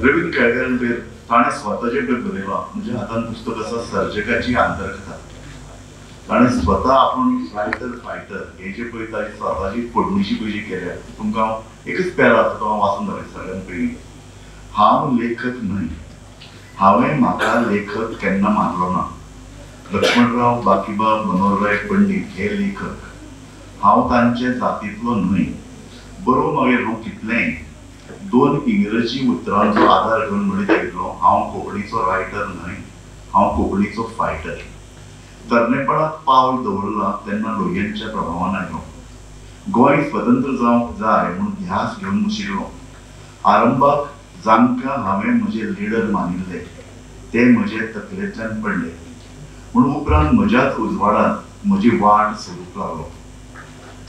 रवीन्द्र केळेकारान पळय ताणें स्वताचें पळय बरयलां, म्हज्या हातान पुस्तक आसा सर्जकाची आंतरकथा. ताणें स्वता आपूण रायटर फायटर हे जे पळय ताची स्वताची फोडणिशी पळय जी केल्या, तुमकां हांव एकच पॅरा आसा तो हांव वाचून दाखयता सगळ्यान पयलीं. हांव लेखक न्हय, हांवें म्हाका लेखक केन्ना मानलो ना. लक्ष्मणराव बाकीबाब मनोहरराय पंडीत हे लेखक, हांव तांचे जातींतलो न्हय. बरोवं मागीर हांव कितलेंय, दोन इंग्रजी उतरांचो आदार घेवन म्हणीत आयिल्लो, हांव कोंकणीचो रायटर न्हय, हांव कोंकणीचो फायटर. तरणेपणांत पावल दवरलां तेन्ना लोहियांच्या प्रभावान आयलो. गोंय स्वतंत्र जावंक जाय म्हूण ध्यास घेवन बशिल्लो. आरंभाक जांकां हांवें म्हजे लिडर मानिल्ले ते म्हजे तकलेंतल्यान पडले, पूण उपरांत म्हज्याच उजवाडांत म्हजी वाट सोदूंक लागलो.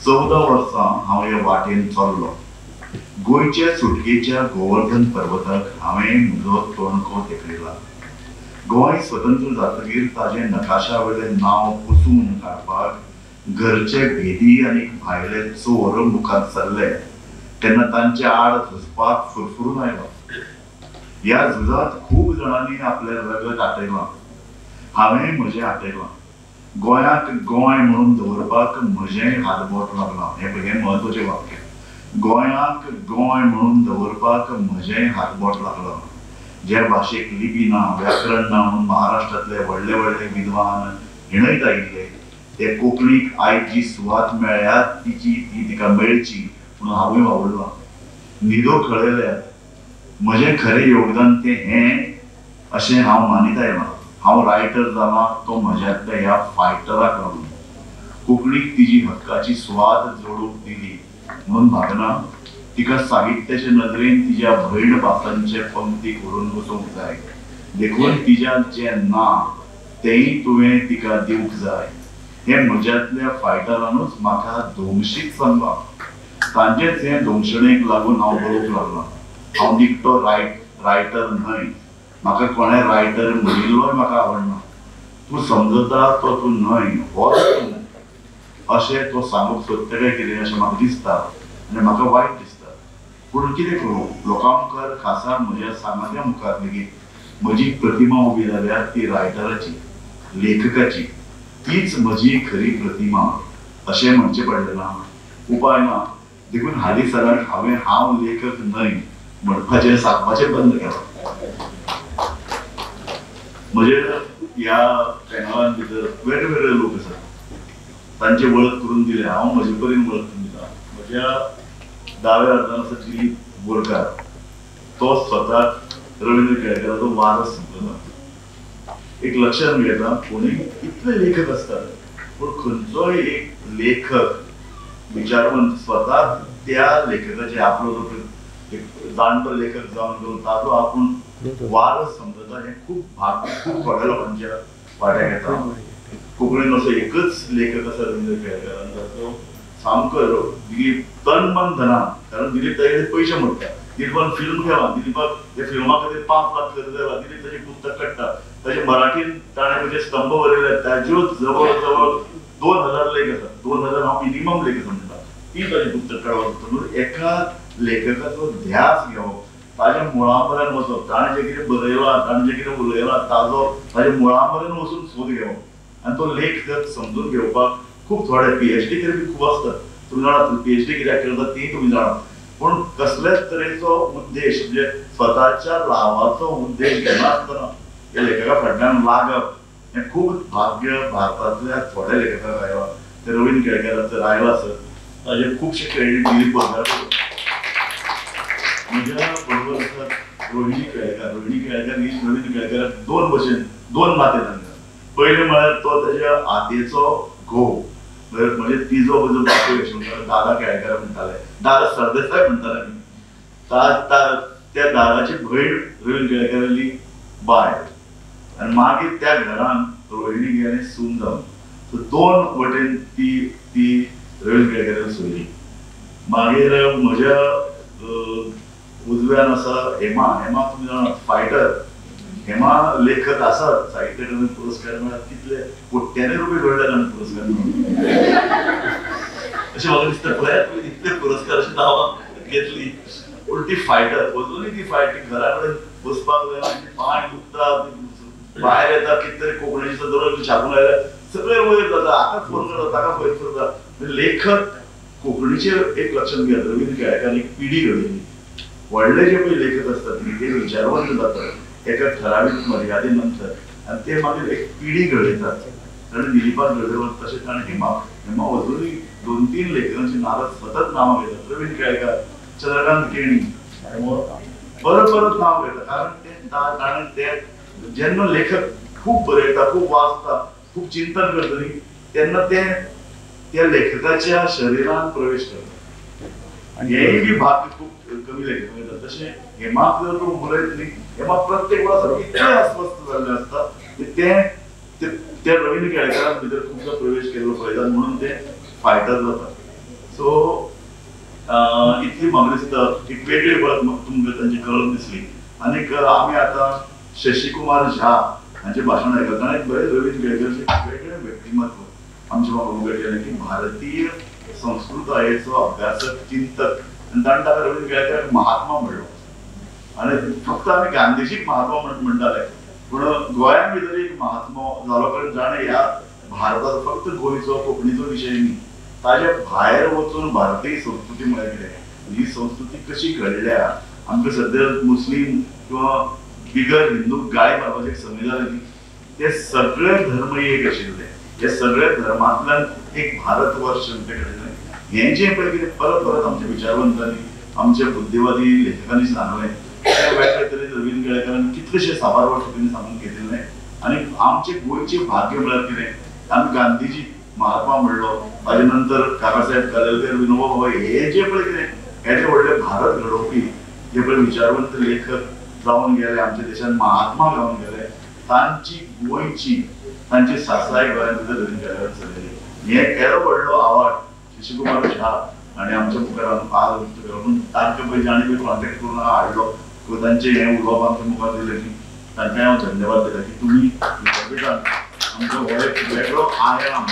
14 वर्सां हांव हे वाटेन चल्लो. गोंयच्या सुटकेच्या गोवर्धन पर्वताक हांवें म्हजो तोणको तेकयला. गोंय स्वतंत्र जातकीर ताजें नकाशा वयलें नांव पुसून काडपाक घरचे भेदी आनी भायले चोर मुखार सरले तेन्ना तांचे आड झुजपाक फुरफुरून आयलो. ह्या झुजांत खूब जाणांनी आपलें रगत आटयलां, हांवें म्हजें आटयलां. गोंयाक गोंय म्हणून दवरपाक म्हजें हातबोट लागलां. हें म्हत्वाचें वाक्य. गोंयाक गोंय म्हणून दवरपाक म्हजें हातबोट लागलां. जे भाशेक लिपी ना, व्याकरण ना म्हणून महाराष्ट्रांतले व्हडले व्हडले विद्वान हिणयत आयिल्ले, ते कोंकणीक आयज जी सुवात मेळ्ळ्या तिची ती तिका मेळची म्हणून हांवूय वावुरलां. न्हिदो खळयल्यात. म्हजें खरें योगदान तें हें अशें हांव मानीत आयलां. हांव रायटर जाला तो म्हज्यांतल्या ह्या फायटराक लागून. कोंकणीक तिजी हक्काची सुवात जोडूंक दिली म्हणून भागना, तिका साहित्याचे नदरेन तिज्या भयण भासांचे पंक्तीक व्हरून बसोवंक जाय. देखून तिज्यांत जें ना तेंय तुवें तिका दिवंक जाय. हें म्हज्यांतल्या फायटरानूच म्हाका धोंगशीत सांगलां. तांचेच हे धोंगशणेक लागून हांव बरोवंक लागलां. हांव निखटो रायटर न्हय, म्हाका कोणें रायटर म्हणिल्लोय म्हाका आवडना. तूं समजता तो तूं न्हय, होच तूं अशें तो सांगूंक सोदता काय कितें अशें म्हाका दिसता आनी म्हाका वायट दिसता. पूण कितें करूं, लोकां मुखार, खासा म्हज्या सांगात्या मुखार लेगीत म्हजी प्रतिमा उबी जाल्या ती रायटराची, लेखकाची. तीच म्हजी खरी प्रतिमा अशें म्हणचें पडलें ना, उपाय ना. देखून हालीं सराक हांवें हांव लेखक न्हय म्हणपाचें सांगपाचें बंद केलां. म्हजे ह्या पॅनलान भितर वेगळे वेगळे लोक आसात, तांची वळख करून दिल्या. हांव म्हजे परीन वळख करून दिता. म्हज्या दाव्या हातान आसा दिलीप बोरकार, तो स्वताक रवीन्द्र केळेकाराचो वारस समजता. एक लक्षात घेता, कोणी इतले लेखक आसतात पूण खंयचोय एक लेखक विचारवंत स्वता त्या लेखकाचे आपलो जो एक जाणटो लेखक जावन घेवन ताजो आपूण वारस समजता, हें खूब भाग खूब थोड्या लोकांच्या वाट्याक येता. कोंकणीन असो एकच लेखक आसा रवीन्द्र केळेकार, ताचो सामको दिलीप तन मन धनान, कारण दिलीप ताजे पयशे मोडटा. दिलीपान फिल्म केलां, दिलीपाक त्या फिल्मा खातीर 5 लाख खर्च जाला. दिलीप ताजें पुस्तक काडटा, ताजे मराठीन ताणें म्हणजे स्तंभ बरयले, ताज्यो जवळ जवळ 2000 लेख आसात. 2000 हांव मिनिमम लेख समजता. ती ताजें पुस्तक काडपाक सोदता. म्हणून एका लेखकाचो ध्यास घेवप, ताज्या मुळा पर्यंत वचप, ताणें जें कितें बरयलां, ताणें जें कितें उलयलां ताजो ताज्या मुळा पर्यंत वचून सोद घेवप आनी तो लेख समजून घेवपाक खूब थोडे PhD करपी खूब आसतात. तुमी जाणात PhD कित्याक करतात ती तुमी जाणात. पूण कसल्याच तरेचो उद्देश म्हणजे स्वताच्या लावाचो उद्देश घेनासतना ह्या लेखका फाटल्यान लागप हें खूब भाग्य भारतांतल्या थोड्या लेखकाक आयलां. ते रवीन्द्र केळेकाराक जर आयलां आसत ताजें खुबशें क्रेडीट दिलीप बोरकाराक. म्हज्या बरोबर आसात रोहिणी केळेकार. रोहिणी केळेकार ही रवीन्द्र केळेकाराक दोन भशेन दोन नाते तांकां. पयलें म्हळ्यार तो ताज्या आतेचो घोव, म्हणजे तिजो म्हजो बापूय अशें म्हणटाले, दादा केळेकार म्हणटाले, दादा सरदेसाय म्हणटाले आमी. त्या दादाची भयण रवीन्द्र केळेकाराली बायल आनी मागीर त्या घरान रोहिणी गेलें सून जावन. सो दोन वटेन ती ती रवीन्द्र केळेकारान सोयरी. मागीर म्हज्या उजव्यान आसा हेमा. हेमा तुमी जाणा फायटर. हेमा लेखक आसात, साहित्य अकादमी पुरस्कार मेळ्ळा, कितले कोट्यांनी रुपये जोडले ताणें पुरस्कार मेळून. अशें म्हाका दिसता पळयात तुमी इतले पुरस्कार अशी नांवां घेतली, पूण ती फायटर अजूनय ती फायटींग घरा कडेन बसपाक जायना, पांय दुखता, भायर येता, कितें तरी कोंकणीचे सदर छापून आयल्यार सगळें वयर जाता, आतां फोन करता, ताका फयर करता. लेखक कोंकणीचेर एक लक्षात घेत रवींद्र केळेकार एक पिढी घडयली. व्हडले जे पळय लेखक आसतात न्ही ते विचारवंत जातात एका ठरावीक मर्यादे नंतर आनी ते मागीर एक पिढी घडयतात. ताणें दिलीपाक घडयलो तशें ताणें हेमा हेमा अजूनय 2-3 लेखकांची नांवां सतत नांवां घेतात. रवींद्र केळेकार, चंद्रकांत केणी परत परत नांव घेता, कारण ते ताणें ते जेन्ना लेखक खूब बरयता, खूब वाचता, खूब चिंतन करता न्ही तेन्ना ते त्या लेखकाच्या शरिरान प्रवेश करता. हेंय बी भाग्य खूब कमी लेखकांक येता. तशें हेमाक जर तूं उलयत न्ही, हेमा प्रत्येक वेळा सारकें इतलें अस्वस्थ जाल्लें आसता की तें त्या रवींद्र केळेकारान भितर खुबसो प्रवेश केल्लो पळयतात, म्हणून ते फायटर जाता. सो इतली म्हाका दिसता एक वेगळी वळख तुमकां तांची कळून दिसली. आनीक आमी आतां शशिकुमार झा हांचें भाशण आयकलां. ताणें एक बरें रवींद्र केळेकाराचें वेगळें व्यक्तिमत्व आमच्या म्हाका उगड केलें की भारतीय संस्कृतायेचो अभ्यासक, चिंतक, आनी ताणें ताका रवींद्र केळेकाराक महात्मा म्हणलो. आनी फक्त आमी गांधीजीक महात्मा म्हणटाले, पूण गोंयान भितर एक महात्मा जालो, कारण जाणें ह्या भारताचो फक्त गोंयचो कोंकणीचो विशय न्ही, ताज्या भायर वचून भारतीय संस्कृती म्हळ्यार कितें, ही संस्कृती कशी घडल्या. आमकां सद्या मुस्लीम किंवा बिगर हिंदू गाळी मारपाची एक संवय जाली न्ही, ते सगळे धर्म एक आशिल्ले, हे सगळे धर्मांतल्यान एक भारतवर्ष म्हणटा घडलें. हें जें पळय कितें परत परत आमच्या विचारवंतांनी, आमच्या बुद्धिवादी लेखकांनी सांगलें, त्या वेगळे तरेन रवींद्र केळेकारान कितलेशे साबार वर्सां तेणी सांगून घेतिल्लें. आनी आमचें गोंयचें भाग्य म्हळ्यार कितें, आमी गांधीजी महात्मा म्हणलो, ताजे नंतर काकासाहेब कालेलकर, विनोबा भावे, हे जे पळय कितें येदे व्हडले भारत घडोवपी जे पळय विचारवंत लेखक जावन गेले, आमच्या देशान महात्मा जावन गेले, तांची गोंयची तांची सासाय गोंयांत भितर रवींद्र केळेकार चलयली. हें केदो व्हडलो आवाज शशिकुमार झा आनी आमच्या मुखार आज म्हणून तांकां पळय जाणें पळय कॉन्टेक्ट करून हाडलो किंवा तांचें हें उलोवप आमच्या मुखार दिलें न्ही, तांकां हांव धन्यवाद दिता की तुमी विद्यापिठान आमचो हो एक वेगळो आयाम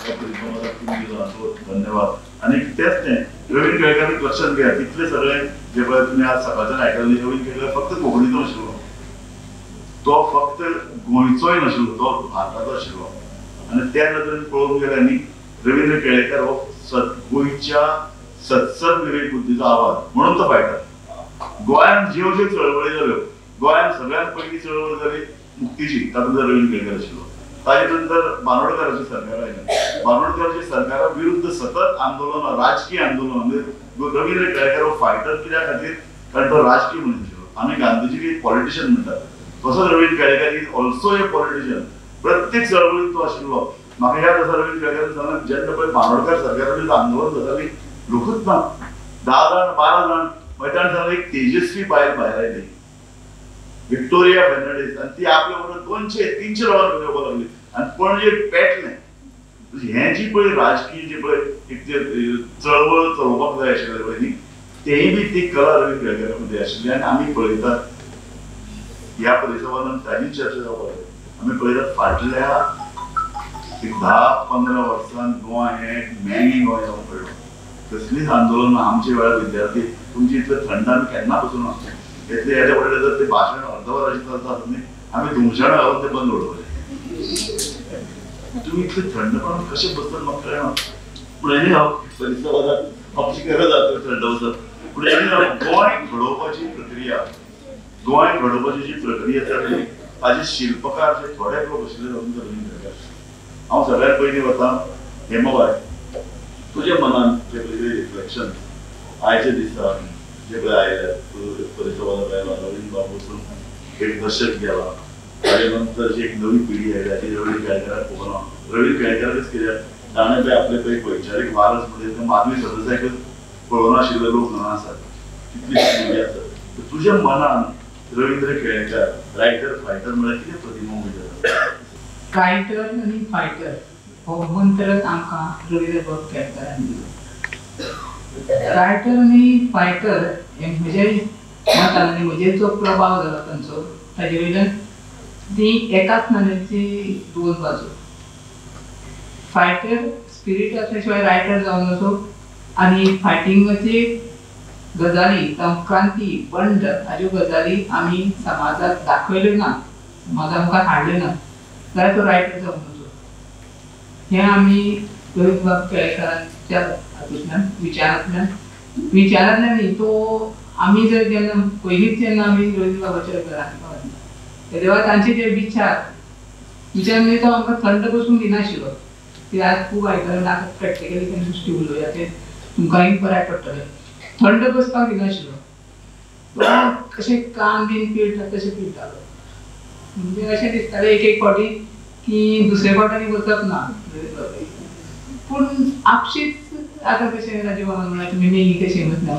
ह्या परिसंवादाक तुमी दिला, सो धन्यवाद. आनी तेंच तें रवींद्र केळेकाराक लक्षात घेयात, इतलें सगळें जें पळय तुमी आज सकाळच्यान आयकलें, रवींद्र केळेकार फक्त कोंकणीचो नाशिल्लो, तो फक्त गोंयचोय नाशिल्लो, तो भारताचो आशिल्लो. आनी त्या नदरेन पळोवंक गेल्यार न्ही रवींद्र केळेकार हो गोंयच्या सत्सद विवेक बुद्धीचो आवाज म्हणून तो फायटर. गोंयांत ज्यो ज्यो चळवळी जाल्यो, गोंयांत सगळ्यांत पयली चळवळ जाली मुक्तीची, तातूंत रवींद्र केळेकार आशिल्लो. ताजे नंतर बांदोडकाराचें सरकार आयलें, बांदोडकाराच्या सरकारा विरुद्ध सतत आंदोलनां, राजकीय आंदोलनां. म्हणजे रवींद्र केळेकार हो फायटर कित्या खातीर, कारण तो राजकीय मनीस आशिल्लो. आमी गांधीजीक एक पॉलिटिशियन म्हणटात, तसोच Ravindra Kelekar is also a politician. प्रत्येक चळवळींत तो आशिल्लो. म्हाका याद आसा रवींद्र केळेकारान सांगलें, जेन्ना पळय बांदोडकार सरकारा विरुद्ध आंदोलन जातालीं, लोकूच ना, 10 जाण 12 जाण, मागीर ताणें सांगलें एक तेजस्वी बायल भायर आयली, विक्टोरिया फर्नांडीस, आनी ती आपल्या बरोबर 200-300 लोकांक घेवन येवपाक लागली आनी पणजे पेटलें. हें जी पळय राजकीय जी पळय एक चळवळ चलोवपाक जाय आशिल्लें पळय न्ही, तेंय बी ती कला रवींद्र केळेकारा मदीं आशिल्ली. आनी आमी पळयतात ह्या परिसंवादान ताजी चर्चा जावपाक जाय. आमी पळयतात फाटल्या 10-15 वर्सांत गोंय हें मेंगें गोंय जावन पडलो. कसलीच आंदोलनां आमच्या वेळार विद्यार्थी तुमची इतलें थंड आमी केन्ना बसून आसता, इतलें येदें व्हडलें जर तें भाशण अर्द वराचें चलता आसत न्ही, आमी धुमशणां घालून तें बंद उडोवपाचें. तुमी इतलें थंडपणान कशें बसतात म्हाका कळना. पूण एनी हाव परिसंवादाक आमची गरज आसा थंड बसप. पूण एनी हाव गोंय घडोवपाची प्रक्रिया, गोंय घडोवपाची जी प्रक्रिया चल्ली ताजे शिल्पकार जे थोडे लोक आशिल्ले तातूंत रवींद्र केळेकार. हांव सगळ्यांत पयलीं वता हेमाबाय, तुज्या मनान जे पळय रिफ्लेक्शन आयच्या दिसा जे पळय आयल्या, तूं परिसंवादाक आयला, रवींद्र बाबू वचून एक दशक गेला, ताजे नंतर जी एक नवी पिढी आयल्या ती रवींद्र केळेकाराक पळोवना. रवींद्र केळेकाराकच कित्याक ताणें पळय आपले पळय वैचारीक वारस म्हणजे ते माधवी सरदेसायकच पळोवनाशिल्ले लोक हांगा आसात, कितलीशी पिढी आसात. तुज्या मनान रवींद्र केळेकार रायटर फायटर म्हळ्यार कितें प्रतिमा उबी जाता? रायटर आनी फायटर हो मंत्रच आमकां रवींद्रबाब केळेकारान दिलो. रायटर आनी फायटर हे म्हजे मतान आनी म्हजेर जो प्रभाव जाला तांचो, ताजे वयल्यान ती एकाच नाण्याची दोन बाजू. फायटर स्पिरीट आसल्या शिवाय रायटर जावं नजो, आनी फायटिंगाची गजाली जावं क्रांती बंड हाज्यो गजाली आमी समाजाक दाखयल्यो ना, समाजा मुखार हाडल्यो ना जाल्यार तो रायटर जावंक नजो. हें आमी रवीन्द्रबाब केळेकारांच्या हातूंतल्यान विचारांतल्यान विचारांतल्यान न्ही तो आमी जर जेन्ना पयलींच जेन्ना आमी रवीन्द्रबाबाच्या घरांत पावले तेन्ना तांचे जे विचार विचार म्हणजे तो आमकां थंड बसूंक दिनाशिल्लो. कित्याक आज खूब आयकलें आतां प्रॅक्टिकली तें दृश्टी उलोवया तें तुमकांय बऱ्याक पडटलें. थंड बसपाक दिनाशिल्लो तो, कशें कान बीन पिळटा तशें पिळटालो. म्हणजे अशें दिसतालें एक एक फावटी की दुसरे फावटांनी वचप ना, पूण आपशीच आतां कशें राजू बाबान म्हणलें तुमी मेंगी कशें वचना,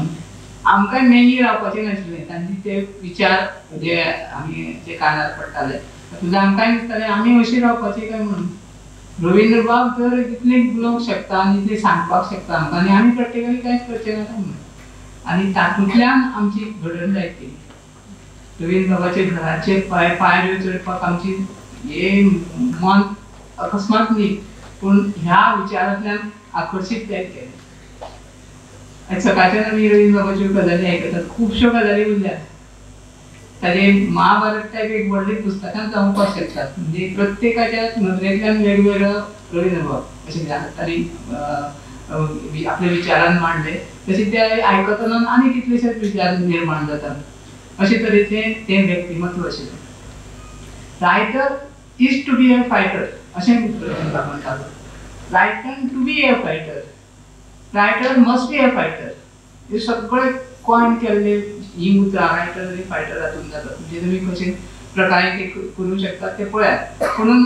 आमकांय मेंगी रावपाचें नाशिल्लें. तांचे ते विचार जे आमी जे कानार पडटाले तातूंत आमकांय दिसतालें आमी अशीं रावपाचीं काय म्हणून. रवीन्द्रबाब जर इतलें उलोवंक शकता आनी इतलें सांगपाक शकता आमकां आनी आमी प्रॅक्टिकली कांयच करचें ना काय म्हणून. आनी तातूंतल्यान आमची घडण जायत गेली. रवीन्द्रबाबाच्या घराचे पायऱ्यो चडपाक आमची हे मन अकस्मात न्ही पूण ह्या विचारांतल्यान आकर्शीत जायत गेलें. आनी सकाळच्यान आमी रवीन्द्रबाबाच्यो गजाली आयकतात, खुबश्यो गजाली उरल्यात. ताजे महाभारत टायप एक व्हडलीं पुस्तकां जावपाक शकतात. म्हणजे प्रत्येकाच्या नदरेंतल्यान वेगवेगळो रवीन्द्रबाब अशें तांणी आपल्या विचारान मांडले तशें ते आयकतना आनी कितलेशेच विचार निर्माण जातात. अशे तरेचें तें व्यक्तिमत्व आशिल्लें. Writer is to be a fighter अशें रवीन्द्रबाब म्हणटालो. Writer to be a fighter, writer must be a fighter. हे सगळे कॉयन केल्ले ही उतरां रायटर आनी फायटर हातूंत जातात. म्हणजे तुमी कशे प्रकारे ते करूंक शकतात ते पळयात, पुणून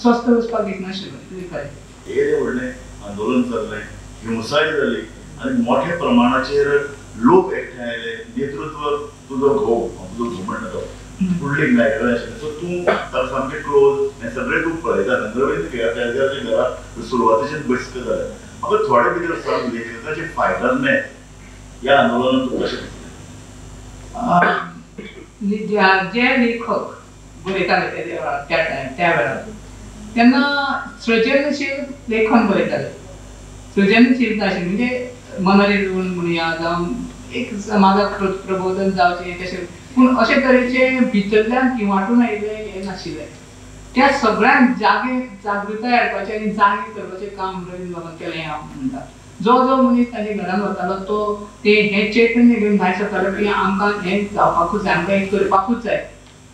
स्वस्थ वचपाक दिसनाशिल्लो इतलें खरें. हे व्हडलें आंदोलन चल्लें, हिंसाय जाली आनी मोठ्या प्रमाणाचेर लोक एकठांय आयले. नेतृत्व तुजो घोव, तुजो घोव म्हणटा तो पुंडलीक नायक आशिल्लें, सो तूं ताका सामकें क्लोज हें सगळें तूं पळयता. रवींद्र केळेकाराच्या घरा सुरवातेच्यान बसका जाल्या. म्हाका थोडे भितर सांग, लेखकाचे फायटरनेस ह्या आंदोलनान तूं कशें दिसलें? जे लेखक बरयताले त्या टायम त्या वेळार तेन्ना सृजनशील लेखन बरयताले. सृजनशीलता आशिल्ली म्हणजे मनरिजवण म्हणया जावं एक समाजाक प्रबोधन जावचें तशें, पूण अशे तरेचे भितरल्यान किंवाटून आयिल्लें हें नाशिल्लें. त्या सगळ्यांक जागे जागृताय हाडपाचें आनी जागे करपाचें काम रवीन्द्रबाबान केलें हांव म्हणटा. जो जो मनीस ताच्या घरान वतालो तो ते हें चैतन्य घेवन भायर सरतालो की आमकां हें जावपाकूच जाय, आमकां हें करपाकूच जाय.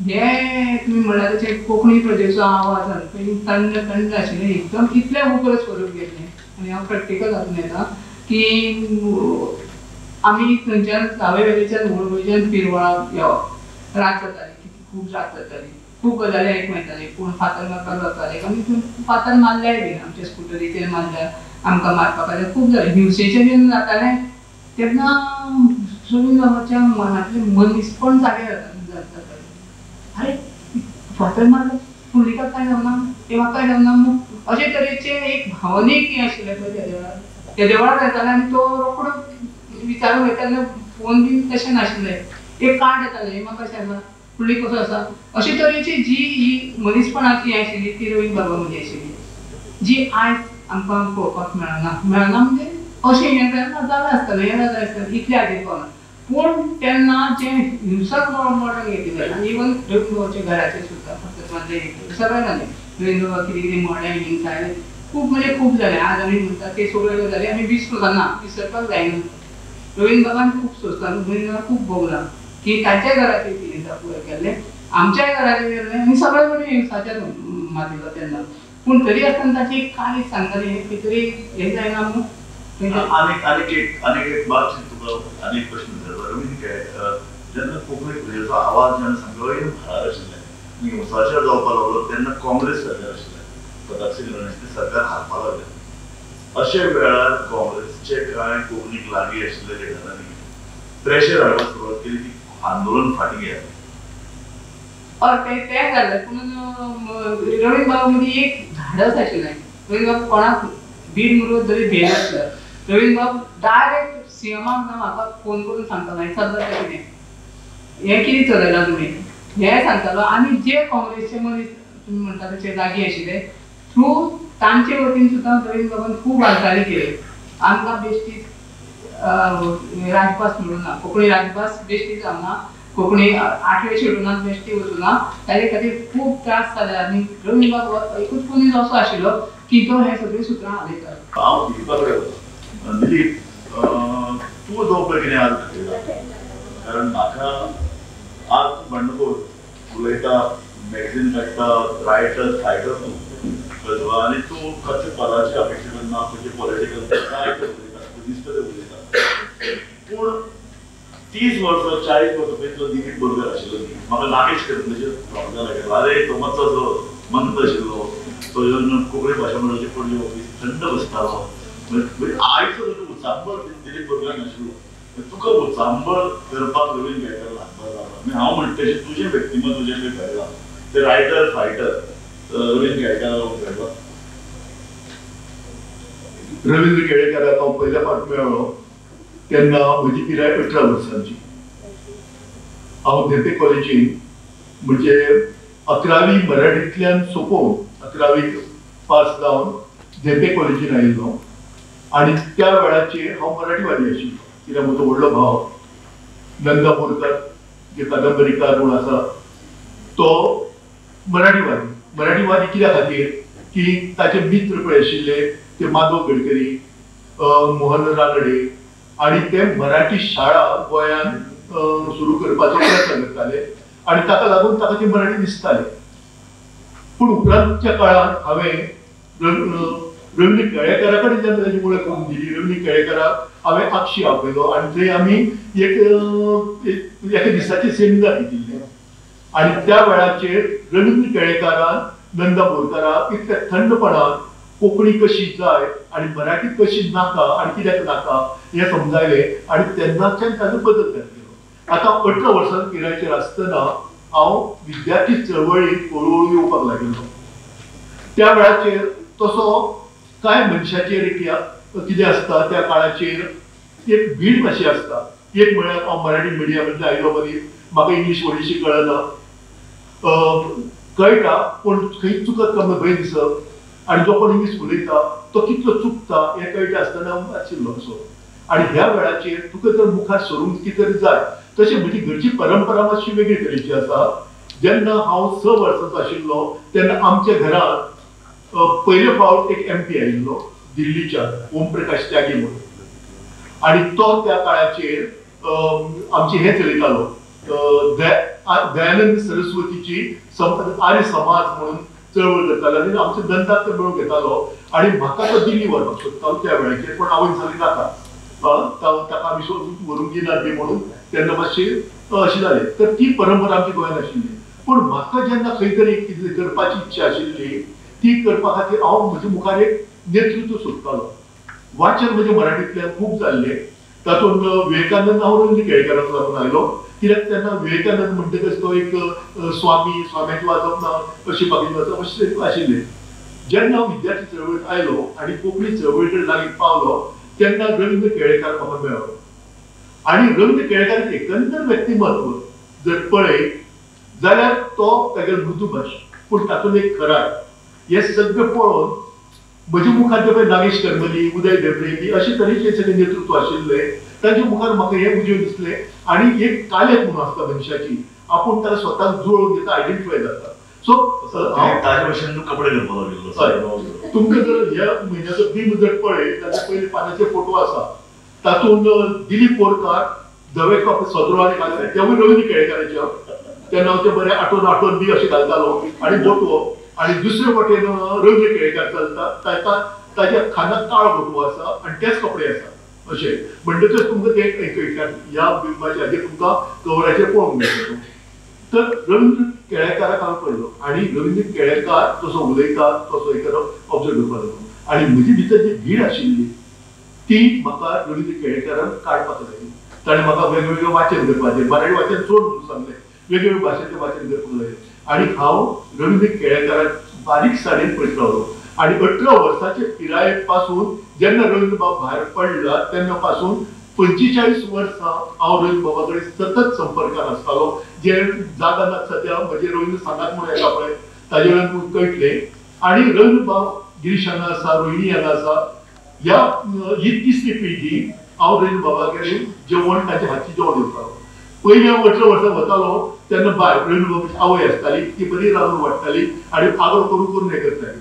हें तुमी म्हणल्यार तशें कोंकणी प्रजेचो आवाज पयलीं थंड थंड आशिल्लें, एकदम इतलें उग्र स्वरूप घेतलें. आनी हांव प्रॅक्टिकल हातून येता की आमी थंयच्यान सावयवेरेच्यान वळवयच्यान पिरवळा येवप, रात जाताली, खूब रात जाताली, खूब गजाली आयकूंक येताले. कोण फातर मारपाक वताले आनी फातर मारल्याय बीन आमच्या स्कुटरीचेर मारल्या, आमकां मारपाक आयलें, खूब जालें. हिंसेचें जेन्ना जातालें तेन्ना रवीन्द्रबाबाच्या मनांतलें मनीसपण जागें जातालें. अरे फातर मारलो पुंडलीकाक कांय जावना, तेव्हा कांय जावना, अशे तरेचें एक भावनीक हें आशिल्लें पळय त्या वेळार. त्या वेळार येतालें आनी तो रोकडो विचारूंक येताले, फोन बीन तशें नाशिल्लें, एक कार्ड येतालें, हें म्हाका कशें आसा, पुंडलीक कसो आसा, अशे तरेची जी ही मनीसपणाची हें आशिल्ली ती रवीन्द्रबाबा मदीं आशिल्ली, जी आयज आमकां पळोवपाक मेळना. मेळना म्हणजे अशें हें जालें आसतलें, हें जालें आसतलें, इतलें हाजेर पावना. पूण तेन्ना जें हिंसक मरण घेतिल्लें आनी इवन रवीन्द्रबाबाच्या घराचेर सुद्दां फक्त मारलें, सगळें जालें. रवीन्द्रबाबा कितें कितें म्हणलें, हिंसा आयलें, खूब म्हणजे खूब जालें. आज आमी म्हणटा ते सगळ्यो गजाली आमी विसरूंक ना, विसरपाक जायना. रवीन्द्रबाबान खूब सोंसलां, रवीन्द्रबाबान खूब भोगलां की ताच्या घराचेर हिंसा पुराय केल्लें, आमच्याय घराचेर केल्लें आनी सगळे कडेन हिंसाचार मारिल्लो तेन्ना. पूण तरी आसतना ताची कांय सांगताली हें खंय तरी हें जायना म्हूण. आनीक एक बात तुका आनीक प्रश्न विचारता. रवींद्र केळेकार जेन्ना कोंकणी प्रजेचो आवाज जेन्ना सामको भायर आशिल्लें, हिंसाचार जावपाक लागलो तेन्ना काँग्रेस सरकार आशिल्लें, प्रतापसिंह राणेचें सरकार हारपाक लागलें. अशे वेळार काँग्रेसचे कांय कोंकणीक लागीं आशिल्ले लिडरांनी प्रेशर हाडपाक सुरवात केली की आंदोलन फाटीं घेयात. हय, तें जालें. पूण रवीन्द्रबाबा मदीं एक धाडस आशिल्लें. रवीन्द्रबाब कोणाक बीड मुरवत जरी भियेनासलो, रवीन्द्रबाब डायरेक्ट सीएमाक जावं म्हाका फोन करून सांगतालो हें चल्लां तें कितें, हें कितें चलयलां तुमी, हें सांगतालो. आनी जे काँग्रेसचे मनीस तुमी म्हणटा तशे लागीं आशिल्ले थ्रू तांचे वतीन सुद्दां रवीन्द्रबाबान खूब हालचाली केल्यो. आमकां बेश्टीच राजभास मेळूं ना, कोंकणी राजभास बेश्टी जावना, कोंकणी आठव्या शेड्युलान बेश्टी वचूना, ताजे खातीर खूब त्रास जाले. आनी रवीन्द्रबाब एकूच मनीस असो आशिल्लो की तो हे सगळीं सुत्रां हालयतालो. हांव दिलीपा कडेन वता. दिलीप, तूं जो पळय कितें आज घडयला, कारण म्हाका आज तूं बंडखोर उलयता, मॅगझीन काडटा, रायटर फायटर तूं कळ्ळें, आनी तूं खंयच्या पदाची अपेक्षा करना, खंयचे पॉलिटिकल जाय तें उलयता, दिसता तें उलयता. पूण 30 वर्सां 40 वर्सां पयलीं जो दिलीप बोरकर आशिल्लो न्ही, म्हाका नागेश करमलीचेर समजा लागलो, अरे तो मातसो असो मंद आशिल्लो, तो येवन कोंकणी भाशा मंडळाचे पणजे ऑफीस थंड बसतालो. म्हणजे आयचो तुजो उचांबळ दिलीप बोरकर नाशिल्लो, तुका उचांबळ करपाक रवीन्द्र केळेकार हातभार लागला. हांव म्हणटा तशें तुजें व्यक्तिमत्व जें खंय घडलां तें रायटर फायटर रवीन्द्र केळेकाराक लागून घडलां. रवीन्द्र केळेकाराक हांव पयल्या फावट मेळ्ळो तेन्ना म्हजी पिराय 18 वर्सांची. हांव धेंपे कॉलेजीन म्हणजे 11वी मराठींतल्यान सोंपोवन 11वी पास जावन धेंपे कॉलेजीन आयिल्लो आनी त्या वेळाचेर हांव मराठीवादी आशिल्लो. कित्याक म्हजो व्हडलो भाव नंदा बोरकर जे कादंबरीकार म्हूण आसा तो मराठीवादी. मराठीवादी कित्या खातीर की ताचे मित्र पळय आशिल्ले ते माधव गडकरी, मोहन रानडे, आनी ते मराठी शाळा गोंयांत सुरू करपाचो प्रयत्न करताले आनी ताका लागून ताका ती मराठी दिसताली. पूण उपरांतच्या काळांत हांवें रवीन्द्र केळेकारा कडेन जेन्ना ताची वळख करून दिली, रवीन्द्र केळेकाराक हांवें आगशी आपयलो आनी थंय आमी एका दिसाचें सेमिनार घेतिल्लें आनी त्या वेळाचेर रवीन्द्र केळेकारान नंदा बोरकाराक इतल्या थंडपणान कोंकणी कशी जाय आनी मराठी कशी नाका आनी कित्याक नाका हें समजायलें आनी तेन्नाच्यान ताजो बदल जायत गेलो. आतां 18 वर्सां पिरायेचेर आसतना हांव विद्यार्थी चळवळींत हळू हळू येवपाक लागिल्लो. त्या वेळाचेर तसो कांय मनशाचेर एक कितें आसता त्या काळाचेर एक भीड मातशी आसता. एक म्हळ्यार हांव मराठी मिडियमांतल्यान आयलो मदीं, म्हाका इंग्लीश व्हडलीशी कळना, कळटा पूण खंय चुकत काय भंय दिसप, आनी जो कोण इंग्लीश उलयता तो कितलो चुकता हें कळटा आसतना आशिल्लो असो. आनी ह्या वेळाचेर तुका जर मुखार सरूंक कितें तरी जाय, तशें म्हजी घरची परंपरा मातशी वेगळी तरेची आसा. जेन्ना हांव 6 वर्सांचो आशिल्लो तेन्ना आमच्या घरांत पयले फावट एक एम पी आयिल्लो दिल्लीच्या, ओम प्रकाश त्यागी म्हणून, आनी तो त्या काळाचेर आमची हें चलयतालो, दयानंद सरस्वतीची आर्य समाज म्हणून चळवळ करतालो आनी आमच्या दंताक तो मेळून घेतालो आनी म्हाका तो दिल्ली व्हरपाक सोदतालो त्या वेळाचेर, पूण आवयन सांगलें नाका, ताका आमी व्हरूंक दिनात बी म्हणून तेन्ना मातशी अशें जालें. तर ती परंपरा आमची गोंयांत आशिल्ली. पूण म्हाका जेन्ना खंय तरी कितें करपाची इच्छा आशिल्ली ती करपा खातीर हांव म्हज्या मुखार एक नेतृत्व सोदतालो. वाचन म्हजें मराठींतल्यान खूब जाल्लें, तातूंत विवेकानंद हांव रवीन्द्र केळेकाराक लागून आयलो, कित्याक तेन्ना विवेकानंद म्हणटकच तो एक स्वामी, स्वाम्याचें वाचप ना अशें बाकीचें वाचप अशें आशिल्लें. जेन्ना हांव विद्यार्थी चळवळींत आयलो आनी कोंकणी चळवळी कडेन लागीं पावलो तेन्ना रवीन्द्र केळेकार म्हाका मेळ्ळो आनी रवीन्द्र केळेकाराचें एकंदर व्यक्तिमत्व जर पळयत जाल्यार तो तागेलो मृदुभाश, पूण तातूंत एक खराय. हें सगळें पळोवन म्हज्या मुखार जे पळय नागेश करमली, उदय भेंब्रे बी अशे तरेचे सगळे नेतृत्व आशिल्लें तांच्या मुखार म्हाका हें उजळ दिसलें. आनी एक कालेत म्हणून आसता मनशाची, आपूण ताका स्वताक जुळोवन घेता, आयडेंटिफाय जाता. सो ताजे भशेन तूं कपडे करपाक लागिल्लो. तुमकां जर ह्या म्हयन्याचो बिंब जर पळयत जाल्यार पयले पानाचे फोटो आसा, तातूंत दिलीप बोरकार धवे कपडे सदरो आनी घातले, तेवूय रवीन्द्र केळेकाराचे, तेन्ना हांव ते बरे आठोवन आठोवन बी अशें घालतालो आनी बोटवो, आनी दुसरे वटेन रवीन्द्र केळेकार चलता, ताका ताज्या खांदाक काळो बोटवो आसा आनी तेच कपडे आसा अशें. म्हणटकच तुमकां ते ह्या बिंबाचे हाजेर तुमकां कवराचेर पळोवंक मेळटलो. तर रवीन्द्र केळेकाराक हांव पळयलो आनी रवीन्द्र केळेकार जसो उलयता तसो हें करप ऑब्जर्व करपाक लागलो आनी म्हजी भितर जी भीड आशिल्ली ती म्हाका रवीन्द्र केळेकारान काडपाक लागली. ताणें म्हाका वेगवेगळे वाचन करपाचें, मराठी वाचन चड म्हणून सांगलें, वेगवेगळे भाशेचें वाचन करपाक लागलें आनी हांव रवीन्द्र केळेकाराक बारीक साणेन पळयत रावलो. आनी 18 वर्साचे पिराये पासून जेन्ना रवीन्द्रबाब भायर पडला तेन्ना पासून 45 वर्सां हांव रवीन्द्रबाबा कडेन सतत संपर्कान आसतालो. जे जागा नात सद्या म्हजे रवीन्द्र सांगात म्हणून येता पळय ताजे वयल्यान कळटलें. आनी रवीन्द्रबाब गिरीश हांगा आसा, रोहिणी हांगा आसा, ह्या ही तिसरी पिळगी हांव रवीन्द्र बाबागेर जेवण ताच्या हातचें जेवण दिवतालो. पयलीं हांव 18 वर्सां वतालो तेन्ना बाय रवीन्द्र बाबाची आवय आसताली, ती बरी रांदून वाडटाली आनी आग्रो करून करून हें करताली.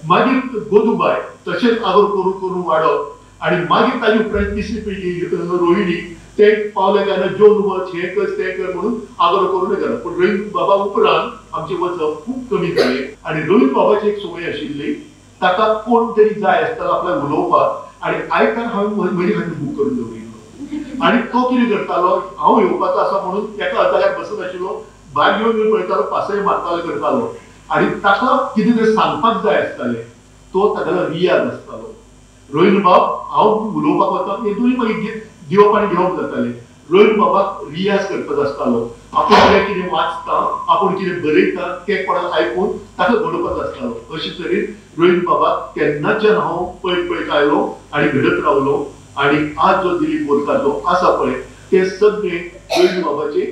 मागीर गोदूबाय तशेंच आग्रो करून करून वाडप आनी मागीर ताजे उपरांत तिसरी पिळगी रोहिणी ते पावले काय ना जेवन वच हें कर तें कर म्हणून आग्रो करून हें करप. पूण रवीन्द्र बाबा उपरांत आमचें वचप खूब कमी जालें. आनी रवीन्द्र बाबाची एक संवय आशिल्ली, ताका कोण तरी जाय आसतालो आपल्याक उलोवपाक आनी आयतार हांवें म्हजे खातीर बूक करून दवरिल्लो. आनी तो कितें करतालो, हांव येवपाचो आसा म्हणून एका जाग्यार बसनाशिल्लो, भायर येवन येवन पळयतालो, पासय मारतालो करतालो. आनी ताका कितें तरी सांगपाक जाय आसतालें, तो तागेलो रियाज आसतालो. रवीन्द्र बाब हांव उलोवपाक वता हे दोनूय मागीर दिवप आनी घेवप जातालें. रवीन्द्र बाबाक रियाज करपाचो आसतालो, आपूण जें कितें वाचता आपूण कितें बरयता तें कोणाक आयकून ताका घडोवपाचो आसतालो. अशे तरेन रवीन्द्र बाबाक तेन्नाच्यान हांव पळयत पळयत आयलो आनी घडत रावलो. आनी आज जो दिलीप बोरकार जो आसा पळय ते सगळे रवीन्द्र बाबाचे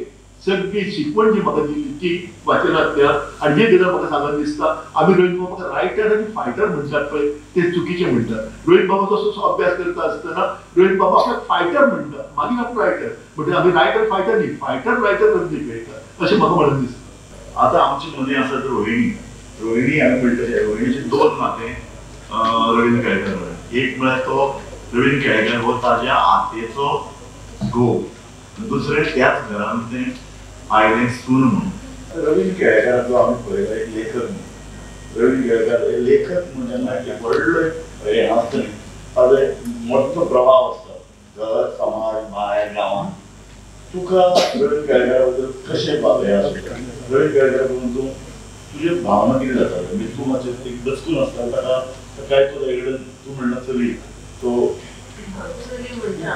सगळी शिकवण जी म्हाका दिली ती वाचनांतल्यान. आनी एक गजाल म्हाका सांगन दिसता, आमी रवीन्द्र बाबाक रायटर आनी फायटर म्हणटात पळय ते चुकीचे म्हणटात. रवीन्द्र बाबा तसो अभ्यास करता आसतना रवीन्द्र बाबा आपल्याक फायटर म्हणटा, मागीर आपूण रायटर म्हणजे आमी रायटर फायटर न्ही, फायटर रायटर रवीन्द्र खेळटा अशें म्हाका म्हणून दिसता. आतां आमचे मदीं आसा रोहिणी. रोहिणी हांवें म्हणटा तशें रोहिणीचे दोन नातें रवीन्द्र केळेकार. एक म्हळ्यार तो रवीन्द्र केळेकार हो ताज्या आतेचो घोव, दुसरें त्याच घरान तें आयलें सून म्हणून. रवीन्द्र केळेकाराचो आमी पळयला एक लेखक म्हणून. रवीन्द्र केळेकार हे लेखक म्हणून जेन्ना एक व्हडलो हें आसता न्ही, ताजो एक मोठो प्रभाव आसता घर, समाज, भायर, गांवांत. तुका रवीन्द्र केळेकारा बद्दल कशें हें आसता? रवीन्द्र केळेकारा बद्दल तूं तुजे भावना कितें जाता? म्हणजे तूं मातशें एक दचकून आसता ताका काय तो ताजे कडेन तूं म्हणना चली तो चली म्हणटा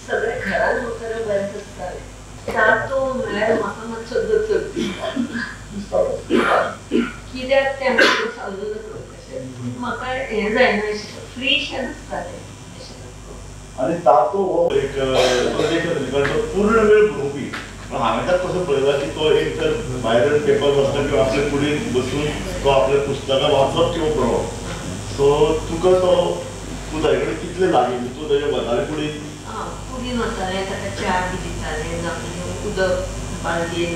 सगळे घरान खरें बरें आसतालें. तातो म्हळ्यार म्हाका मातसो दचक दिसता, कित्याक तें म्हाका समजून कशें म्हाका हें जायना, फ्री शें नासतालें. आनी तातो हो एक लेखक न्ही, कारण तो पूर्ण वेळ बरोवपी. पण हांवें ताका कसो पळयला की तो एक तर भायर पेपर वाचता किंवा आपल्या कुडीन बसून तो आपल्या पुस्तकां वाचप किंवा बरोवप. सो तुका तो तूं ताजे कडेन कितले लागीं, तूं ताजे वताले कुडीन? कुडीन वतालें, ताका च्या बी दितालें, जावं उदक बालदेन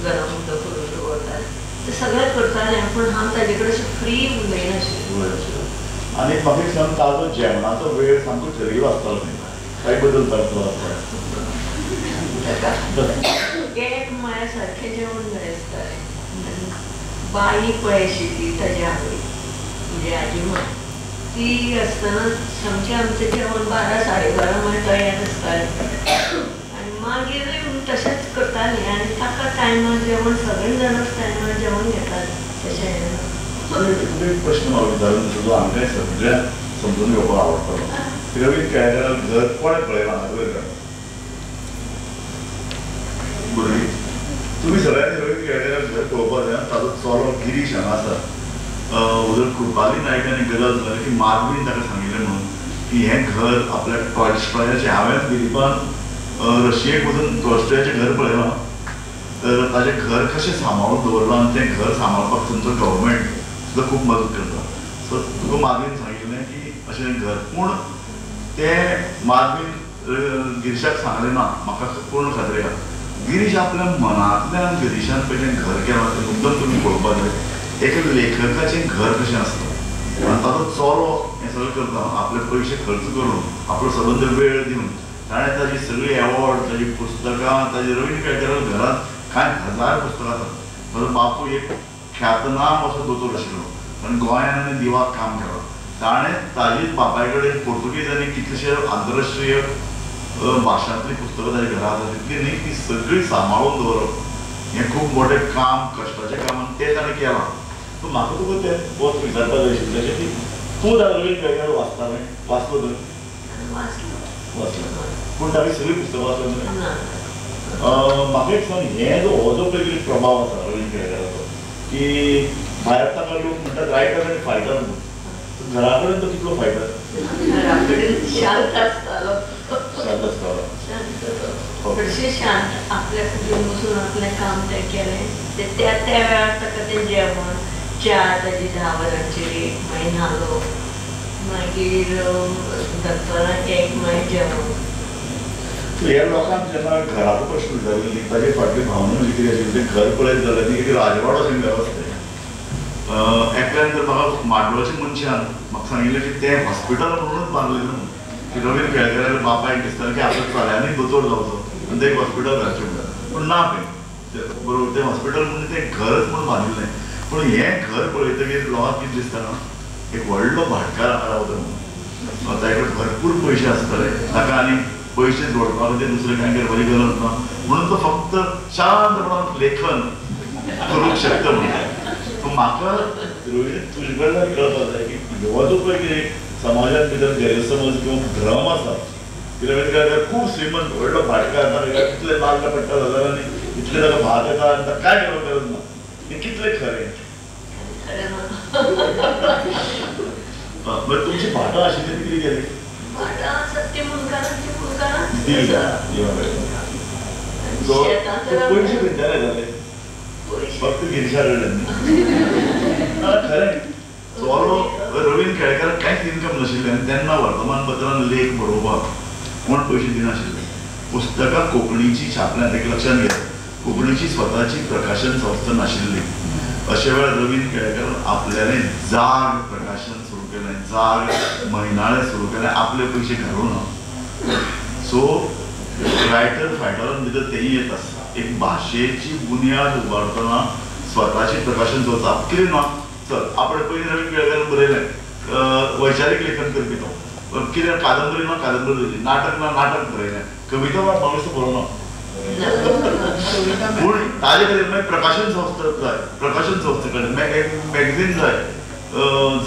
गरम उदक करून दवरतालें, तें सगळें करतालें. पूण हांव ताजे कडेन अशें फ्री उलयनाशिल्लें. आनी म्हाका एक सांग, ताजो जेवणाचो वेळ सामको ठरिल्लो आसतालो न्ही, काय बदल जातलो आसता? एक म्हळ्यार सारकें जेवण जाय आसतालें. बाई पळय आशिल्ली ताजी आवय, म्हणजे आजी माय, ती आसतना सामकें आमचें जेवण 12 साडे 12 म्हळ्यार तयार आसतालें. आनी मागीरूय तशेंच करतालीं आनी ताका टायमार जेवण सगळीं जाणांच टायमार जेवण घेतालीं. तशें एक प्रश्न म्हाका विचारून जो आमकां सगळ्यांक समजून घेवपाक आवडटलो. रवीन्द्र केळेकाराक घर कोणें पळयलां हाजो भुरगीं तुमी सगळ्यांनी रवीन्द्र केळेकाराक घर पळोवपाक जाय. ताजो चलो गिरीश हांगा आसा. उदर कृपाली नायकान एक गजाल सांगली की माधवीन ताका सांगिल्लें म्हणून की हें घर आपल्या टॉलस्टॉयाचें. हांवें दिलीपान रशियेक वचून टॉलस्टॉयाचें घर पळयलां, तर ताजें घर कशें सांबाळून दवरलां आनी तें घर सांबाळपाक तुमचो गव्हर्मेंट सुद्दां खूब मदत करता. सो तुका माधवीन सांगिल्लें की अशें घर, पूण तें माधवीन गिरीशाक सांगलें ना, म्हाका पूर्ण खात्री आसा. गिरीश आपल्या मनांतल्यान गिरीशान पळय जें घर केलां तें मुद्दम तुमी पळोवपाक जाय. एका लेखकाचें घर कशें आसता आनी ताजो चलो हें सगळें करता, आपले पयशे खर्च करून, आपलो सबंद वेळ दिवन ताणें ताजी सगळी एवॉर्ड, ताजी पुस्तकां, ताजी रवीन्द्र केळेकाराच्या घरांत कांय हजार पुस्तकां आसात. ताजो बापूय एक ख्यातनाम असो दोतोर आशिल्लो, आनी गोंयान आनी दिवाक काम केलां. ताणें ताजीच बापाय कडेन पोर्तुगेजांनी कितलेशे आंतरराष्ट्रीय भाशांतलीं पुस्तकां ताज्या घरा आसा तितली न्ही, ती सगळी सांबाळून दवरप हें खूब मोठें काम, कश्टाचें काम, आनी तें ताणें केलां. सो म्हाका तुका तें वच विचारपाक जाय आशिल्लें जशें की तूं रवीन्द्र केळेकार वाचतालें, वाचलो तुवें? वाचलो. पूण ताणें सगळीं पुस्तकां वाचलीं तुवें? म्हाका एक सांग, हें जो हो जो पळय कितें प्रभाव आसा रवीन्द्र केळेकाराचो की भायर ताका लोक म्हणटात रायटर आनी फायटर म्हणून, घरा कडेन तो कितलो फायटर? शांत आसतालो. शांत आसतालो, चडशें शांत, आपल्या कुडीन बसून आपलें काम तें केलें तें त्या त्या वेळार ताका तें जेवण, च्या ताजी 10 वरांचेर एक, मागीर न्हालो, मागीर दनपारां एक मागीर जेवण. ह्या लोकांक जेन्ना घराचो प्रश्न विचारलो ताजे फाटली भावना म्हणजे कितें आशिल्ली तें घर पळयत जाल्यार ती एक राजवाडो अशें घर आसलें. एकल्यान तर म्हाका माडोळच्या मनशान म्हाका सांगिल्लें की तें हॉस्पिटल म्हणूनच बांदलें न्हू की रवीन्द्र केळकराल्या बापायक दिसतालें की आपल्या चल्यांनी दोतोर जावचो आनी तें एक हॉस्पिटल घालचें म्हणटा, पूण ना तें बरोबर तें हॉस्पिटल म्हणून तें घरच म्हणून बांदिल्लें. पूण हें घर पळयतकीर लोकांक कितें दिसता न्हू, एक व्हडलो भाटकार हांगा रावता म्हणून, ताचे कडेन भरपूर पयशे आसतले, ताका आनी पयशे जोडपा खातीर दुसरें कांय करपाची गरज ना, म्हणून तो फक्त शांतपणान लेखन करूंक शकता म्हणून. म्हाका रोहित तुजे कडल्यान कळपाक जाय की हो जो पळय कितें समाजान भितर गैरसमज किंवा भ्रम आसा की रवीन्द्र केळकर खूब श्रीमंत व्हडलो भाटकार, कितले नाल्ल पडटा जाल्यार आनी इतले ताका भात येता आनी ताका कांय करपाक गरज ना, हें कितलें खरें? बरें, तुमची भाटां आशिल्ली ती कितें केली? भाटां आसात ती मुंडकारांची, मुंडकारां पयशे खंयच्यान येताले? फक्त गिरीशा कडल्यान. खरें चलो रवीन्द्र केळकराक कांयच इनकम नाशिल्लें आनी तेन्ना वर्तमानपत्रान लेख बरोवपाक कोण पयशे दिनाशिल्ले. पुस्तकां कोंकणीची छापल्यांत, एक लक्षांत घेयात, कोंकणीची स्वताची प्रकाशन संस्था नाशिल्ली. अशे वेळार रवीन्द्र केळकरान आपल्यालें जाग प्रकाशन सुरू केलें, जाग म्हयनाळें सुरू केलें, आपले पयशे घालून. सो रायटर फायटरान भितर तेंय येत आसता. एक भाशेची बुन्याद उबारतना स्वताची प्रकाशन संस्था कितें ना, चल आपणें पयलीं रवीन्द्र केळकरान बरयलें वैचारीक लेखन करपी तो, कितें कादंबरी ना कादंबरी बरयली, नाटक ना नाटक बरयलें, कविता ना म्हाका बरोवना, पूण ताजे खातीर मागीर प्रकाशन संस्था जाय, प्रकाशन संस्था काडलें, मॅगझीन जाय,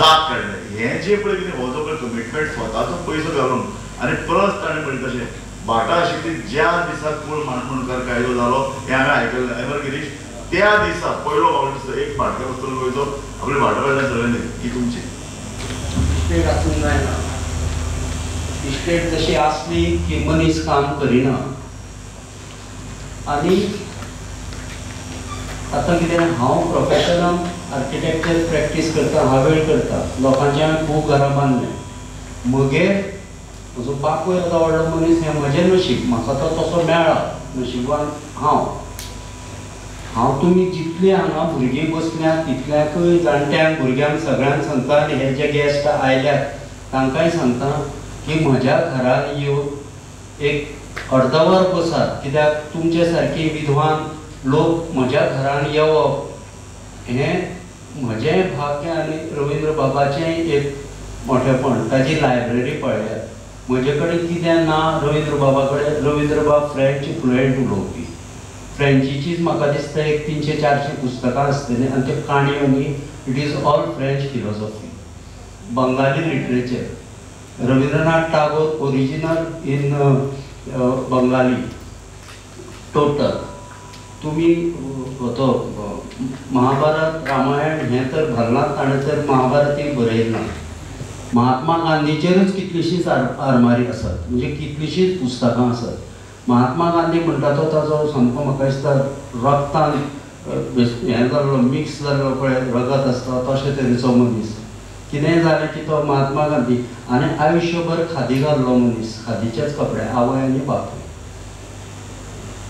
जाग काडलें. हें जें पळय कितें हो जो पळय कमिटमेंट स्वताचो पयसो घालून आनी प्लस ताणें म्हणलें तशें भाटां आशिल्ली ज्या दिसा कूळ मांडमणकार कायदो जालो हें हांवें आयकल्लें. हांवें गिरीश त्या दिसा पयलो म्हाका दिसता एक भाटकार वचून गोंयचो आपल्या भाटा कडल्यान सगळ्यांनी ही तुमची इस्टेट आसूंक जायना. इस्टेट जशी आसली की मनीस काम करिना. आनी आतां कितें, हांव प्रोफेशनल आर्किटेक्चर प्रॅक्टीस करता, हांव वेळ करता, लोकांचें हांवें खूब घरां बांदलें. म्हगेर म्हजो बापूय येदो व्हडलो मनीस हें म्हजें नशीब, म्हाका तो तसो मेळ्ळा नशिबान. हांव तुमी जितलीं हांगा भुरगीं बसल्यात तितल्यांकूय जाणट्यांक भुरग्यांक सगळ्यांक सांगता आनी हे जे गेस्ट आयल्यात तांकांय सांगता की म्हज्या घरान येवन एक अर्दवर बसात, कित्याक तुमचे सारकी विद्वान लोक म्हज्या घरान येवप हें म्हजें भाग्य आनी रवीन्द्र बाबाचें एक मोठेपण. ताजी लायब्ररी पळयात, म्हजे कडेन कितें ना रवीन्द्र बाबा कडेन. रवीन्द्र बाब फ्रेंच फ्लुएंट उलोवपी, फ्रेंचीचीच म्हाका दिसता एक 300-400 पुस्तकां आसतलीं आनी त्यो काणयो न्ही, it is all French philosophy, Bengali literature, Rabindranath Tagore original in Bengali total. तुमी तो महाभारत रामायण हें तर भरलां ताणें, तर महाभारतूय बरयलां. महात्मा गांधीचेरूच कितलीशींच आरमारी आसात, म्हणजे कितलीशींच पुस्तकां आसात. महात्मा गांधी म्हणटा तो ताजो सामको म्हाका दिसता रक्तान हें जाल्लो, मिक्स जाल्लो पळय रगत आसता तशे तरेचो मनीस. कितेंय जालें की तो महात्मा गांधी. आनी आयुश्यभर खादी घाल्लो मनीस, खादीचेच कपडे, आवय आनी बापूय.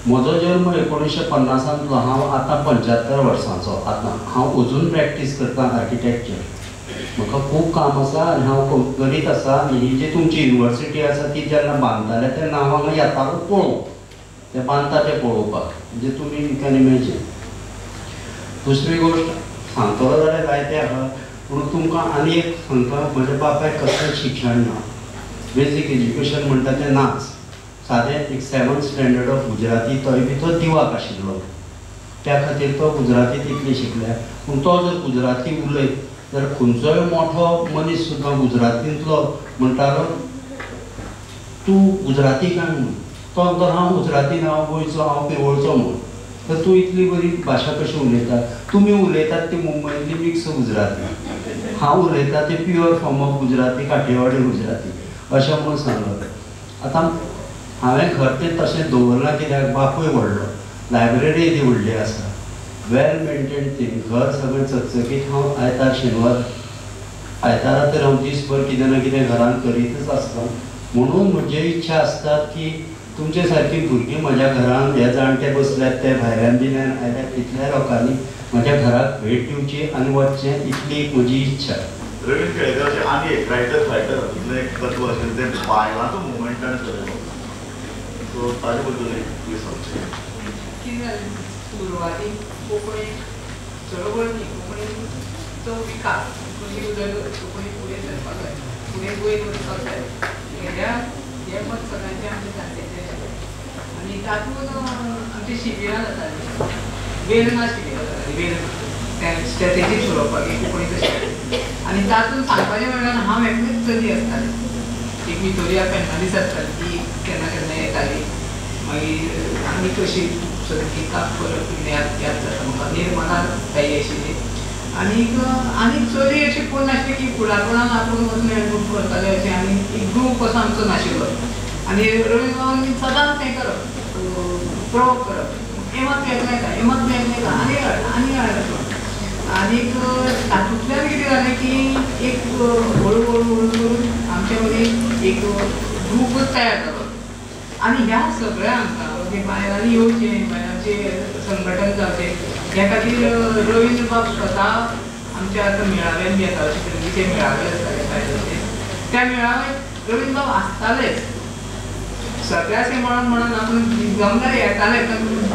म्हजो जल्म 1950-तलो, हांव आतां 75 वर्सांचो. आतां हांव अजून प्रॅक्टीस करता आर्किटेक्चर, म्हाका खूब काम आसा आनी हांव करीत आसा. आनी ही जी तुमची युनिवर्सिटी आसा ती जेन्ना बांदताले तेन्ना हांव हांगा येतालो पळोवंक, ते बांदता ते पळोवपाक, म्हणजे तुमी you can imagine. दुसरी गोश्ट सांगतलो जाल्यार जायते आहा, पूण तुमकां आनी एक सांगता, म्हज्या बापायक कसलेंच शिक्षण ना, बेजीक एज्युकेशन म्हणटा तें नाच. सादें एक 7th standard of Gujarati, तोय बी तो दिवाक आशिल्लो, त्या खातीर तो गुजराती तितली शिकल्या. पूण तो जर गुजराती उलयत जाल्यार खंयचोय मोठो मनीस सुद्दां गुजरातींतलो म्हणटालो तूं गुजराती काय म्हणून, तो म्हणटा हांव गुजराती ना, हांव गोंयचो, हांव पिरवळचो म्हूण. तर तूं इतली बरी भाशा कशी उलयता? तुमी उलयतात ती मुंबयतली मिक्स गुजराती, हांव उलयता ती pure form of Gujarati, Kathiawadi Gujarati अशें म्हूण सांगत. आतां हांवें घर तें तशें दवरलां कित्याक बापूय व्हडलो, लायब्ररी येदी व्हडली आसा, वेल मेनटेन थींग, घर सगळें चकचकीत. हांव आयतार शेनवार आयतारा तर हांव दीसभर कितें ना कितें घरान करीतच आसता. म्हणून म्हजी इच्छा आसता की तुमचे सारकी भुरगीं म्हज्या घरान हे जाणटे बसल्यात ते भायल्यान बिल्यान आयल्यात तितल्या लोकांनी म्हज्या घराक भेट दिवची आनी वचचें, इतली एक म्हजी इच्छा. रवींद्र केळेकाराचें आनी एक रायटर फायटर हातूंतलें एक तत्व आशिल्लें तें बायलांचो मुवमेंटान चलयलो, सो ताजे बद्दल एक तुवें सांगचें. कितें जालें, सुरवातीक कोंकणी चळवळ न्ही, कोंकणीचो विकास, कोंकणी उदरगत, कोंकणी फुडें सरपाक जाय, फुडें वयर वचपाक जाय, हेज्या हें मत सगळ्यांचें आमचें जाणट्यांचें आशिल्लें. आनी तातूंत आमची शिबिरां जातालीं, वेदना शिबिरां जातालीं, वेदना त्या स्ट्रेटेजी थरोवपाक की कोंकणी कशी. आनी तातूंत सांगपाचें म्हणल्यार हांव एकलेच चली आसतालें, एक वितोरिया फेर्नांडीस आसताली, ती केन्ना केन्ना येताली. मागीर आनी कशी संगीता परत याद जाता म्हाका, निर्मला ताई आशिल्ली. आनीक आनी चली अशें कोण नासलें की फुडारपणान आपूण वचून हें ग्रूप करताले अशें, आनी एक ग्रूप असो आमचो नाशिल्लो. आनी रवीन्द्रबाबान सदांच हें करप, प्रयोग करप, हेमत वेगळें का, हेमत वेगळें का, आनी हाड आनी हाड असो. आनीक तातूंतल्यान कितें जालें की एक हळू हळू हळू करून आमचे मदीं एक ग्रुपूच तयार जालो. आनी ह्या सगळ्यांक म्हणजे बायलांनी येवचें, बायलांचें संघटन जावचें ह्या खातीर रवीन्द्रबाब स्वता आमच्या आतां मेळाव्यान बी येता, अशे तरेचे मेळावे आसताले बायलांचे, त्या मेळाव्याक रवीन्द्रबाब आसतालेच. सगळ्याचे म्हणून म्हणून आपूण जमल्यार येताले,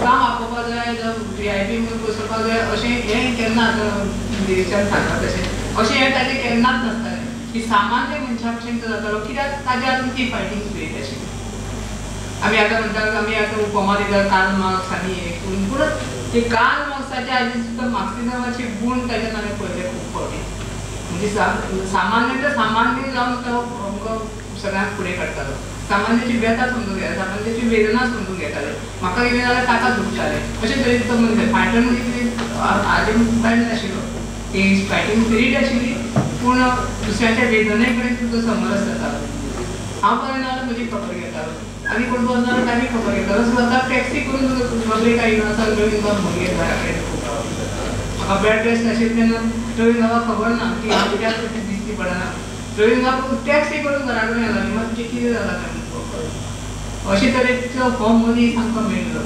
काम आपोवपाक जाय जावं व्ही I P म्हणून बसोवपाक जाय अशें हें केन्ना आतां गिरीशान सांगलां तशें अशें हें ताजें केन्नाच नासतालें की सामान्य मनशा भशेन तो जातालो, कित्याक ताज्या हातून ती फायटींग स्पिरीट आशिल्ली. आमी आतां म्हणटात, आमी आतां उपमा दितात कार्ल मार्क्स आनी हें करून, पूण ते कार्ल मार्क्साच्या आदी सुद्दां मार्क्सिजमाचे गूण ताज्यान हांवें पळयले खूब फावटी. म्हणजे सामान्य तर सामान्य जावन तो आमकां सगळ्यांक फुडें काडटालो, सामान्याची व्यथा समजून घेताले, सामान्याची वेदना समजून घेताले, म्हाका कितें जाल्यार ताका दुखतालें, अशें तरेन तो मनीस फायटर म्हणजे कितें हाजें कांय नाशिल्लो, ती फायटींग स्पिरीट आशिल्ली, पूण दुसऱ्याच्या वेदने कडेन तुजो समरस जातालो. हांव बरें नाजाल्यार म्हजी खबर घेतालो आनी कोण बरो नाजाल्यार ताजी खबर घेतालो. स्वता टॅक्सी करून खबरेक आयिल्लो आसा रवीन्द्रबाब म्हगे घरा कडेन खूब म्हाका बेड रेस्ट आशिल्लें तेन्ना रवीन्द्रबाबाक खबर ना की हांव कित्याक दिश्टी पडना, रवीन्द्रबाब टॅक्सी करून घरा कडेन येयला, मातशें कितें जालां काय म्हणून. अशे तरेचो हो मनीस आमकां मेळ्ळो.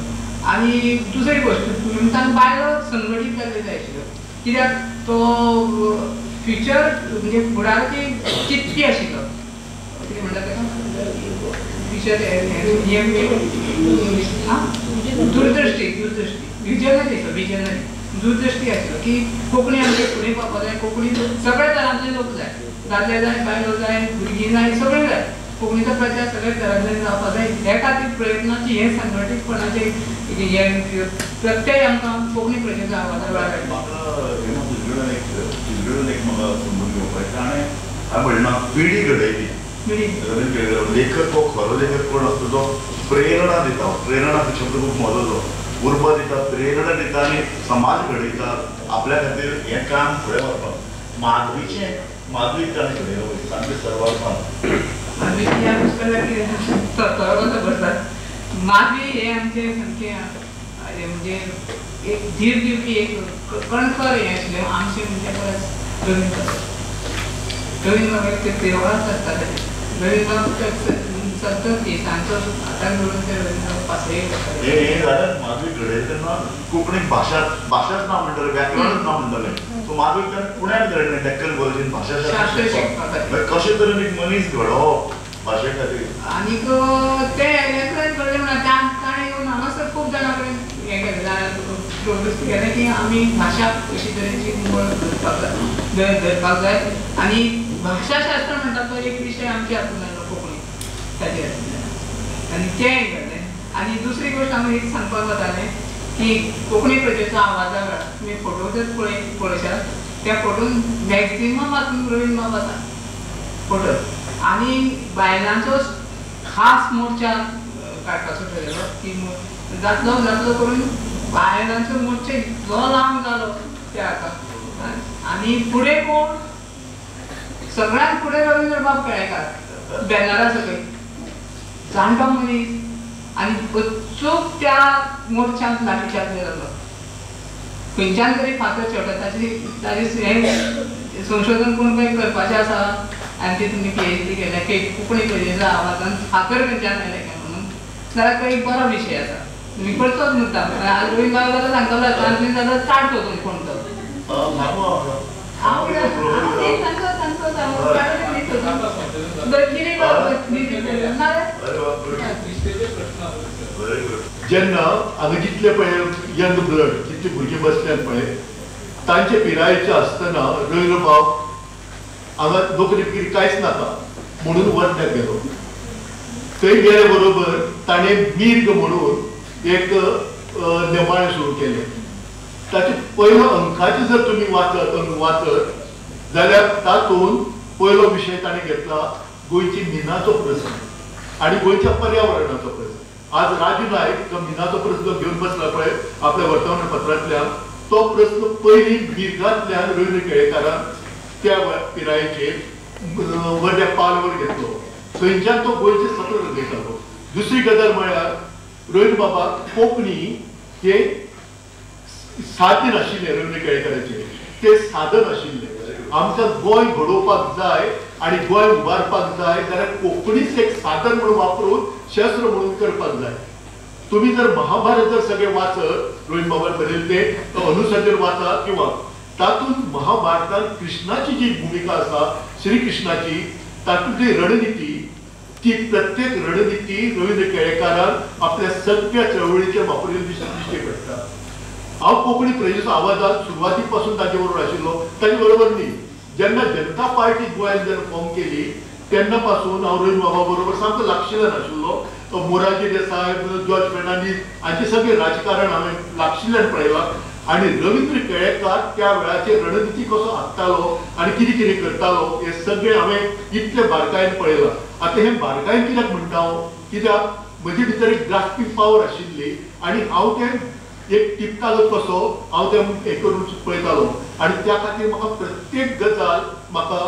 आनी दुसरी गोश्ट निमतान बायलो संघटीत जाल्ले जाय आशिल्ल्यो, कित्याक तो फ्युचर म्हणजे फुडाराची चिंतपी आशिल्लो, कितें म्हणटा ताका फ्युचर दूरदृश्टी, दूरदृश्टी, विजनरी, विजनरी दूरदृश्टी आशिल्लो की कोंकणी आमचे फुडें पावपाक जाय, कोंकणी सगळ्या तरांतले लोक जाय, दादले जाय, बायलो जाय, भुरगीं जाय, सगळे जाय, कोंकणीचो प्रचार सगळ्या तरांतल्यान जावपाक जाय. हे खातीर प्रयत्नाची हे संघटीतपणाचे हे प्रत्यय आमकां कोंकणी प्रजेच्या आवाजा वेळार. तुजे एक म्हाका समजून घेवपाक ताणें हांवें म्हणलें पिढी घडयली. रवींद्र केळेकार लेखक हो खरो लेखक कोण आसता जो प्रेरणा दिता, प्रेरणा शब्द खूब म्हत्वाचो, उर्बा दिता, प्रेरणा दिता आनी समाज घडयता आपल्या खातीर हें काम फुडें व्हरपाक. माधवीचें माधवीक ताणें घडयलो सामकें सर्वार्थान. माधवी ह्या पुस्तकाक कसो करतात, माधवी हें आमचें सामकें म्हणजे एक धीर दिवपी एक कणखर हें आशिल्लें आमचें म्हणजे परस रवीन्द्रबाब. रवीन्द्रबाब ते देवळाच आसताले, रवीन्द्रबाब सतत केसांचो हाताक धरून ते रवीन्द्रबाब पासय करताले. हें जालें माधवी घडयलें तेन्ना कोंकणी भाशा भाशाच ना म्हणटाले, व्याकरणच ना म्हणटाले, सो माधवीक ताणें पुण्याक घडयलें डेक्कन कॉलेजीन भाशा शास्त्र, कशे तरेन एक मनीस घडोवप भाशे खातीर. आनीक ते हेतल्यान घडलें म्हणल्यार ताणें येवन हांगासर खूब जाणां कडेन हें केलें, प्रोग्रेस केलें की आमी भाशा अशी तरेची मुळ धरपाक जाय, धरपाक जाय. आनी भाशाशास्त्र म्हणटा तो एक विशय आमच्या हातूंत आयलो कोंकणी ताचेर आनी तें घडलें. आनी दुसरी गोश्ट हांव एक सांगपाक वतालें की कोंकणी प्रजेचो आवाजा वेळार तुमी फोटो जर पळयशात त्या फोटोन मॅक्सिमम हातूंत रवीन्द्रबाब आसा फोटो. आनी बायलांचो खास मोर्चा काडपाचो ठरयलो की जातलो जातलो करून बायलांचो मोर्चा इतलो लांब जालो त्या हाका. आनी फुडें कोण सगळ्यांत फुडें रवीन्द्रबाब केळेकार बॅनरा सकयल जाणटो मनीस आनी अचूक त्या मोर्चांत लाठीचार्ज जालो, खंयच्यान तरी फातर शेवटा ताची ताजी हें संशोधन कोण खंय करपाचें आसा आनी ती तुमी PhD केल्या की कोंकणी प्रजेच्या आवाजान फातर खंयच्यान आयले काय म्हणून जाल्यार तो एक बरो विशय आसा. तुमी करचोच मुद्दाम. आज रवीन्द्रबाब जाल्यार सांगतलो आनी तुमी जाल्यार काडतो तुमी कोण तो जेन्ना हांगा जितले पळय यंग ब्लड जितले भुरगे बसल्यात पळय तांचे पिरायेचे आसतना रवीन्द्रबाब हांगा नोकरी बिकरी कांयच नाका म्हणून वर्ध्याक गेलो. थंय गेले बरोबर ताणें मीर्ग म्हणून एक नेमाळें सुरू केलें. ताचे पयलो अंकाचे जर तुमी वाचत अंक वाचत जाल्यार तातूंत पयलो विशय ताणें घेतला गोंयची मिनाचो प्रस्न आनी गोंयच्या पर्यावरणाचो प्रस्न. आज राजू नायक जो मिनाचो प्रस्न घेवन बसला पळय आपल्या वर्तमानपत्रांतल्यान, तो प्रस्न पयलीं मिर्गांतल्यान रवीन्द्र केळेकारान त्या पिरायेचेर वर्ध्या पालवर घेतलो. थंयच्यान तो गोंयचे सत्र रंगयतालो. दुसरी गजाल म्हळ्यार रवीन्द्रबाबाक कोंकणी हे साध्य नाशिल्लें, रवीन्द्र केळेकाराचें तें साधन आशिल्लें. आमकां गोंय घडोवपाक जाय आनी गोंय उबारपाक जाय जाल्यार कोंकणीच एक साधन म्हणून वापरून शस्त्र म्हणून करपाक जाय. तुमी जर महाभारत जर सगळें वाचत रवीन्द्रबाबान बरयलें तें अनुसर्जन वाचा किंवा तातूंत महाभारतान कृष्णाची जी भुमिका आसा श्रीकृष्णाची, तातूंतली रणनिती, ती प्रत्येक रणनिती रवीन्द्र केळेकारान आपल्या सगळ्या चळवळीचेर वापरिल्ली दिश्टी पडटा. हांव कोंकणी प्रजेचो आवाजात सुरवाती पासून ताजे बरोबर आशिल्लो, ताजे बरोबर न्ही. जेन्ना जनता पार्टी गोंयांत जेन्ना फॉर्म केली तेन्ना पासून हांव रवीन्द्रबाबा बरोबर सामको लागशिल्ल्यान आशिल्लो. मोरारजी देसाय, जॉर्ज फेर्नांडीस हांचें सगळें राजकारण हांवें लागशिल्ल्यान पळयलां. आनी रवीन्द्र केळेकार त्या वेळाचेर रणनिती कसो आंखतालो आनी कितें कितें करतालो हें सगळें हांवें इतले बारकायेन पळयलां. आतां हें बारकायेन कित्याक म्हणटा हांव, कित्याक म्हजे भितर एक ग्रास्पींग पावर आशिल्ली आनी हांव तें एक टिपतालो कसो हांव तें हें करून पळयतालो आनी त्या खातीर म्हाका प्रत्येक गजाल म्हाका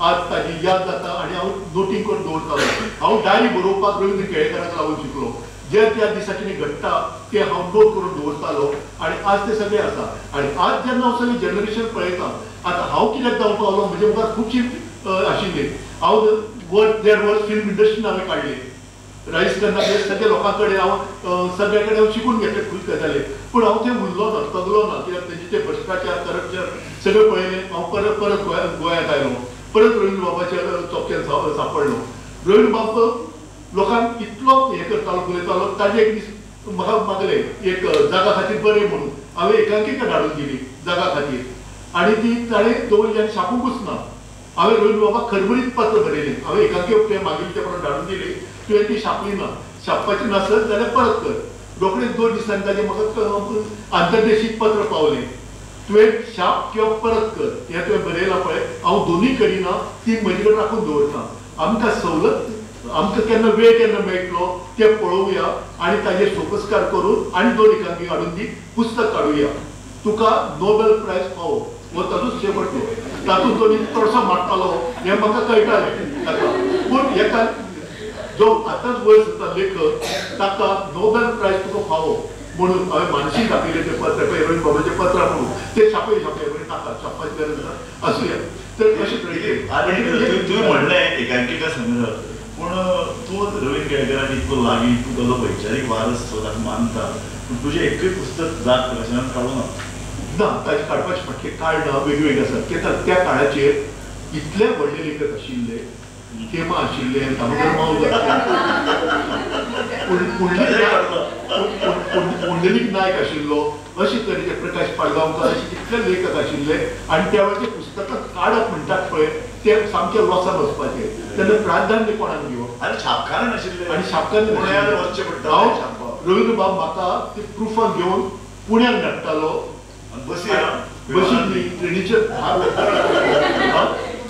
आज ताजी याद जाता आनी हांव नोटींग करून दवरतालो. हांव डायरी बरोवपाक रवीन्द्र केळेकाराक लागून शिकलो. जे त्या दिसा कितें घडटा तें हांव नोट करून दवरतालो आनी आज तें सगळें आसा. आनी आज जेन्ना हांव सगळें जनरेशन पळयता, आतां हांव कित्याक जावंक पावलो म्हजे मुखार खुबशी आशिल्ली. हांव वर्स देड वर्स फिल्म इंडस्ट्रीन हांवें काडली, राजेश खन्ना हे सगळे लोकां कडेन हांव सगळ्या कडेन हांव शिकून घेतलें खूब गजाली, पूण हांव थंय उरलो ना, तगलो ना, कित्याक तेंचे ते भ्रश्टाचार करप्शन सगळें पळयलें. हांव परत परत गोंयांत आयलो, परत रवीन्द्रबाबाच्या चौक्यान सांपडलो. रवीन्द्रबाब लोकांक इतलो हें करतालो, उलयतालो, ताजे एक दीस म्हाका मागलें एक जागा खातीर बरें म्हणून, हांवें एकांकिका धाडून दिली जागा खातीर आनी ती ताणें दवरली आनी छापूंकूच ना. हांवें रवीन्द्रबाबाक खरबरीत पत्र बरयलें, हांवें एकांकी तें मागिल्लें तें म्हणून धाडून दिली, तुवें ती छापली ना, छापपाची नासत जाल्यार परत कर. रोखडेच 2 दिसांनी ताजें म्हाका आंतरदेशीक पत्र पावलें, तुवें छाप किंवा परत कर हें तुवें बरयलां पळय, हांव दोनूय करिना, ती म्हजे कडेन राखून दवरता. आमकां सवलत आमकां केन्ना वेळ केन्ना मेळटलो तें पळोवया आनी ताजेर सोपस्कार करून आनी 2 एकांकी हाडून दी, पुस्तक काडुया, तुका नोबेल प्रायज फावो हो ताजोच शेवटलो. तातूंत तो तडसो मारतालो हें म्हाका कळटालें ताका, पूण एका जो आतांच वयर सरता लेखक ताका नोबेल प्रायज तुका फावो म्हणून हांवें मानसीक दाखयलें तें पत्र, पळय रवीन्द्रबाबाचें पत्र म्हणून तें छापय छापय म्हणजे नाका, छापपाची गरज ना आसुया. तर अशें तरेचें आनी तुवें म्हणलें एकांकिका संग्रह, पूण तूं रवीन्द्र केळेकाराक इतलो लागीं, तूं ताजो वैचारीक वारस तो ताका मानता, पूण तुजें एकूय पुस्तक जाग प्रकाशनान काडूं ना. ना, ताजें काडपाचें फाटलें कारणां वेगवेगळीं आसात. कित्याक त्या काळाचेर इतले व्हडले लेखक आशिल्ले, हेमा आशिल्ले, दामोदर मावजो, पुंडलीक नायक आशिल्लो, अशे तरेचे प्रकाश पाडगांवकर, अशे कितले लेखक आशिल्ले आनी त्या वेळाचे पुस्तकां काडप म्हणटात पळय ते सामके लॉसान वचपाचे, तेन्ना प्राधान्य कोणाक दिवप. आनी छापखाने नाशिल्ले, आनी छापखाने पुण्याक वचचें पडटा. हांव रवीन्द्रबाब म्हाका ते प्रुफां घेवन पुण्याक धाडटालो, बसी बशीन ट्रेनीचेर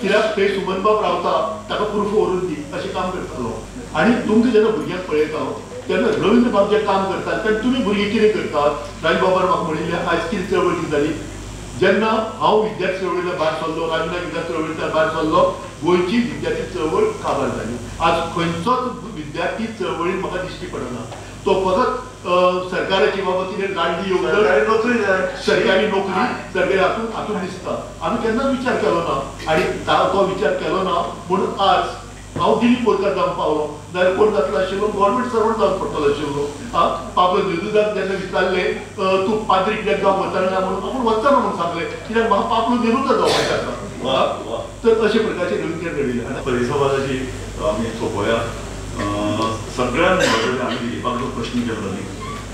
कित्याक थंय सुमनबाब रावता ताका प्रूफ व्हरून दी अशें काम करतालो. आनी तुमकां जेन्ना भुरग्यांक पळयता हांव तेन्ना रवीन्द्रबाब जें काम करतात तेन्ना तुमी भुरगीं कितें करतात. राजबाबान म्हाका म्हणिल्लें आयज कितें चळवळ कितें जाली, जेन्ना हांव विद्यार्थी चळवळींतल्यान भायर सरलो, राजनाक विद्यार्थी चळवळींतल्यान भायर सरलो, गोंयची विद्यार्थी चळवळ काबार जाली. आज खंयचोच विद्यार्थी चळवळीन म्हाका दिश्टी पडना. तो फकत सरकाराची बाबा कितें लाडली येवजण, नोकरी जाय, सरकारी नोकरी, सरकारी हातून हातून दिसता. आमी केन्नाच विचार केलो ना आनी तो विचार केलो ना म्हणून आज हांव दिलीप बोरकार जावंक पावलो. जाल्यार कोण जातलो आशिल्लो? गव्हर्मेंट सर्वंट जावन पडटलो आशिल्लो. पावलो नेरुदाक जेन्ना विचारलें तूं पाद्री कित्याक जावंक वचना ना म्हणून, आपूण वचना म्हणून सांगलें, कित्याक म्हाका पावलो नेरुदा जावपाचें आसा. तर अशे प्रकारचे रवींद्र घडिल्ले. आनी परिसंवादाची आमी सोंपोया. सगळ्यांत म्हत्वाचें आमी दिलीपाक जो प्रश्न केल्लो न्ही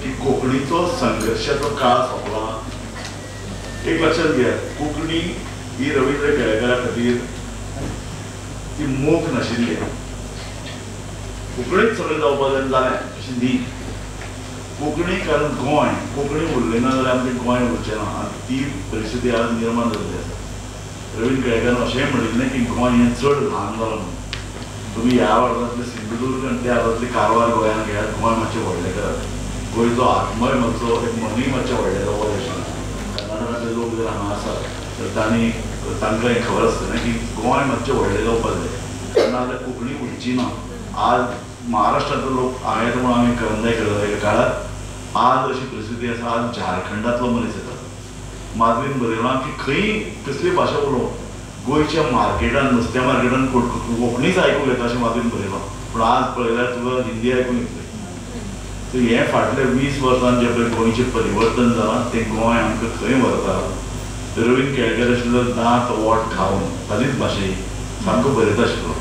की कोंकणीचो संघर्शाचो काळ सोंपला. एक लक्षात घेयात, कोंकणी ही रवींद्र केळेकारा खातीर ती मोख नाशिल्ली. कोंकणीच सगळें जावपा जाय जालें अशें न्ही. कोंकणी कारण गोंय, कोंकणी उरलें ना जाल्यार आमचें गोंय उरचें ना आनी ती परिस्थिती आज निर्माण जाल्ली आसा. रवींद्र केळेकारान अशेंय म्हणिल्लें की गोंय हें चड ल्हान जालां म्हणून. तुमी ह्या वाठारांतले सिंधुदुर्ग आनी त्या वाठारांतले कारवार गोंयांत घेयात, गोंय मातशें व्हडलें करात, गोंयचो आत्मय मातसो एक मनूय मातशें व्हडलें जावपाक जाय आशिल्लें. कर्नाटकांतले लोक जर हांगा आसात तर तांणी तांकां हें खबर आसतलें की गोंय मातशें व्हडलें जावपाक जाय, नाजाल्यार कोंकणी उरची ना. आज महाराष्ट्रांतलो लोक हांगा येता म्हणून आमी करंदाय करता एका काळार. आज अशी परिस्थिती आसा, आज झारखंडांतलो मनीस येता. माधवीन बरयलां की खंय कसली भाशा उलोवं, गोंयच्या मार्केटान, नुस्त्या मार्केटान कोंकणीच आयकूंक येता अशें माधवीन बरयलां. पूण आज पळयल्यार तुका हिंदी आयकूंक येतली. सो हें फाटल्या 20 वर्सांत जें पळय गोंयचें परिवर्तन जालां तें गोंय आमकां खंय व्हरता. रवींद्र केळेकार आशिल्लो दांत वोट खावन ताजीच भाशे सामको बरयता आशिल्लो.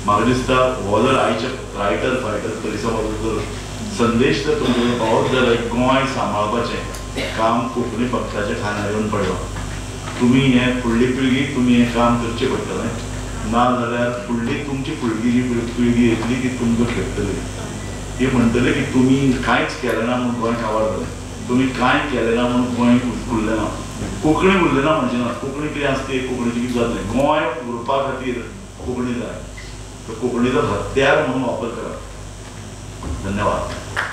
म्हाका दिसता हो जर आयच्या रायटर फायटर परिसंवादाचो जर संदेश जर तुमचे पावत जाल्यार गोंय सांबाळपाचें काम कोंकणी भक्ताच्या खांद्यार येवन पडलां. तुमी हें फुडली पिळगी तुमी हें काम करचें पडटलें, ना जाल्यार फुडली तुमची फुडली जी पिळगी येतली ती तुमकां खेळटली. ती म्हणटली की तुमी कांयच केलें ना म्हूण गोंय काबार जालें, तुमी कांय केलें ना म्हूण गोंय उरलें ना, कोंकणी उरलें ना म्हणचें ना. कोंकणी कितें आसता ती कोंकणीची कितें जातलें. गोंय उरपा खातीर कोंकणी जाय, तर कोंकणीचो हत्यार म्हणून वापर करात. धन्यवाद.